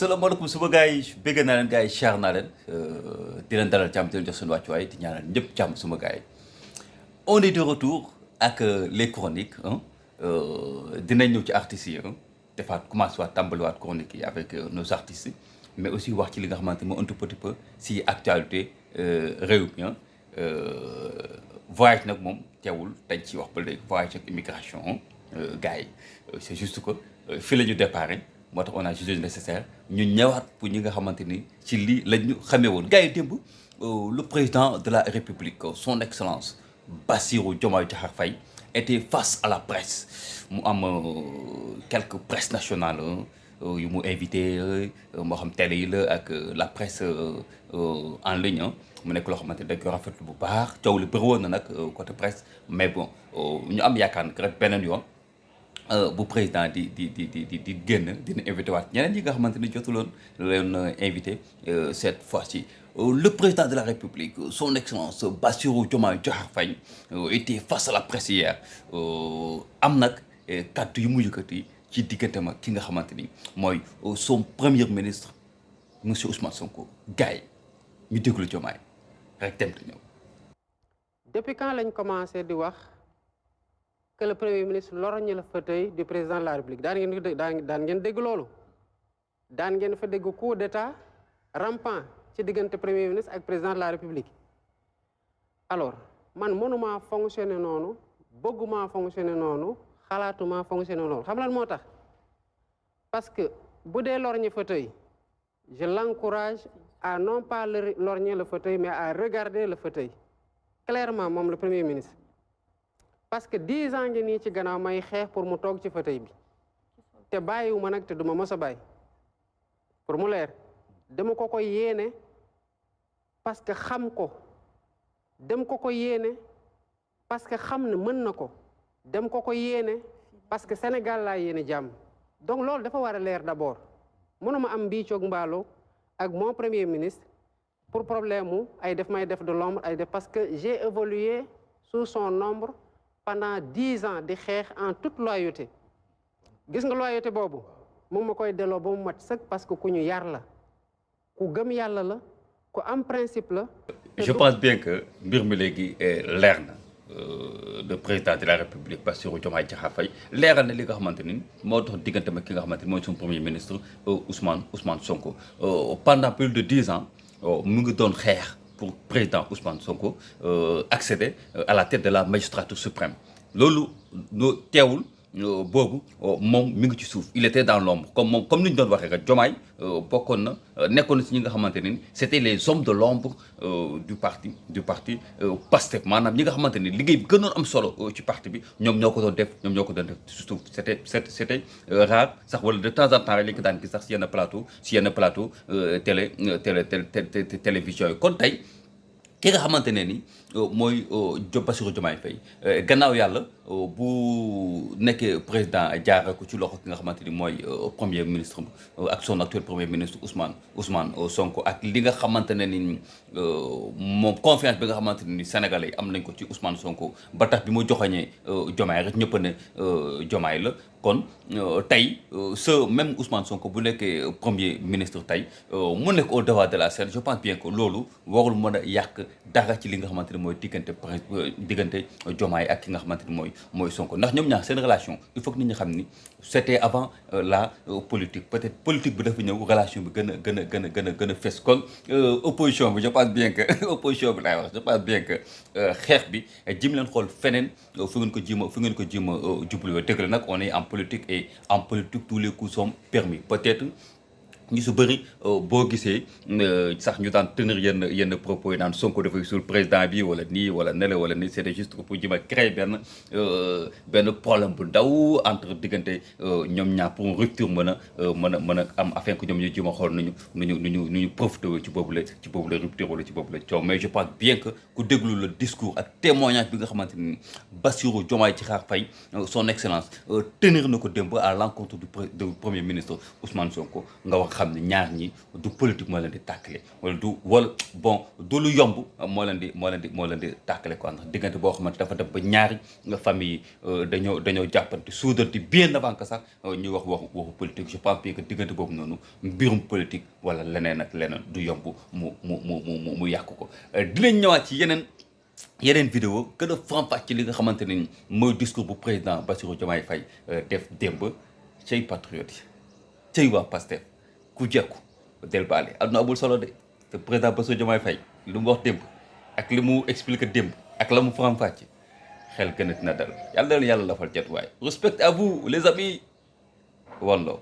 salaamaaleykum suma gars yi bëgg naa leen gars yi char naa leen di leen dalal jàmm di leen jox seen wàccuwaay di ñaanal ñëpp jàmm suma gars yi on est de retour ak les chroniques dinañ ñëw ci artistes yi defaat commencé waat tàmbaliwaat chroniques yi avec nos artistes mais aussi wax ci li nga xamante moo un tout petit peu si actualité réew mi voyage nag moom teewul dañ ciy wax ba léegi voyage ak immigration gars yi c'est juste que fii la ñu déparé moo tax on a jugé nécessaire ñu ñëwaat pour ñi nga xamante ni ci lii la ñu xamee woon gars yi démb le président de la République son excellence Bassirou Diomaye Diakhar Faye était face à la presse mu am quelques presse nationales yu mu invité moo xam télé yi la ak la presse en ligne mu nekk loo xamante ni dañ koy rafetlu bu baax coow li bëri woon na nag côté presse mais bon ñu am yaakaar ne rek beneen yoon bu président di génn dina invité waat ñeneen yi nga xamante ni jotuloon leen invité cette fois-ci le président de la République son excellence Bassirou Diomaye Diakhar Faye était face à la presse hier am nag kàddu yu mu yëkkati ci diggante ma ki nga xamante ni mooy son premier ministre monsieur Ousmane Sonko gars yi ñu déglu Diomaye rek dem te ñëw. Depuis quand lañ commencé di wax que le premier ministre lorgne le fauteuil du président de la République daan ngeen dégg loolu daan ngeen fa dégg coup d'état rampant ci diggante premier ministre ak président de la République alors man mënuma fonctionner noonu bëgguma fonctionner noonu xalaatuma fonctionner noonu xam lan moo tax parce que bu dee lorgne fauteuil je l'encourage à non pas lorgner le fauteuil mais à regarder le fauteuil clairement moom le premier ministre parce que 10 ans ngi nii ci gannaaw may xeex pour mu toog ci fauteuil bi te bàyyiwu ma nag te duma mos a bàyyi pour mu leer dama ko yéene parce que xam ko dem ko yéene parce que xam ne mën na ko dem ko yéene parce que Sénégal laa yéene jàmm donc loolu dafa war a leer d'abord mënuma am mbiicoog mbaaloo ak mon premier ministre pour problème mu ay def may def de l'ombre ay def parce que j'ai évolué sous son ombre pendant 10 ans di xeex en toute loyauté gis nga loyauté boobu moom ma koy delloo ba mu mat sëkk parce que ku ñu yar la ku gëm yàlla la ku am principe la. je pense bien que mbir mi léegi leer na le président de la République Bassirou Diomaye Diakhar Faye leeral na li nga xamante ni moo tax diggante ma ki nga xamante ni mooy son premier ministre Ousmane Sonko pendant plus de 10 ans mu ngi doon xeex. pour président Ousmane Sonko accéder à la tête de la magistrature suprême loolu teewul boobu moom mi ngi ci suuf il était dans l'ombre comme ni ñu doon waxee rek Diomaye bokkoon na nekkoon na ci ñi nga xamante ne c'était les hommes de l'ombre du parti Pastef maanaam ñi nga xamante ni liggéey bi gënoon am solo ci parti bi ñoom ñoo ko doon def ci suuf c'était rare sax wala de temps en temps rek lañ ko daan gis sax si yenn plateau télévision yi kon tey ki nga xamante ne ni mooy Bassirou Diomaye Faye gannaaw yàlla bu nekkee président jaaree ko ci loxo ki nga xamante ni mooy premier ministre ak son actuel premier ministre Ousmane Sonko ak li nga xamante ne ni moom confiance bi nga xamante ne ni Sénégalais yi am nañ ko ci Ousmane Sonko ba tax bi mu joxoñee Diomaye rek ñëpp ne Diomaye la kon tey ce même Ousmane Sonko bu nekkee premier ministre tey mu nekk au devant de la scène je pense bien que loolu warul mën a yàq dara ci li nga xamante ne mooy diggante Diomaye ak ki nga xamante ni mooy Sonko ndax ñoom ñaar seen relation il faut que nit ñi xam ni c'était avant la politique peut-être politique bi dafa ñëw relation bi gën a fes kon opposition bi je pense bien que opposition bi laay wax je pense bien que xeex bi jim leen xool feneen fu ngeen ko jéem a jubluwee dëgg la nag on est en politique et en politique tous les coups sont permis peut-être ñu su bëri boo gisee sax ñu daan tenir yenn propos yi naan Sonko dafay suul président bi wala nii wala nele wala nii c'était juste pour jéem a créer benn problème bu ndaw entre diggante ñoom ñaar pour rupture mën a am afin que ñoom ñu jéem a xool nu ñu profité ci boobule rupture wala ci boobule coow mais je pense bien que ku déglu le discours ak témoignage bi nga xamante ni Bassirou Diomaye Diakhar Faye son excellence tenir na ko démb à l'encontre du premier ministre Ousmane Sonko nga wax xam ne ñaar ñi du politique moo leen di tàkkale wala du lu yomb moo leen di tàkkale quoi ndax diggante boo xamante dafa dem ba ñaari famille dañoo jàppante suudante bien avant que sax ñuy waxu politique. Je pense que diggante boobu noonu mbirum politique wala leneen ak leneen du yomb mu yàq ko. dinañ ñëwaat ci yeneen vidéo gën a faram-fàcce ci li nga xamante ne mooy discours bu président Bassirou Diomaye Faye def démb cey patriote yi cey waa Pastef ku jekku del baale aduna amul solo de te président Bassirou Diomaye Faye li mu wax démb ak li mu expliqué démb ak la mu faram-fàcce xel gën a dina dal yàlla lafal jet waaye respect à vous les amis one love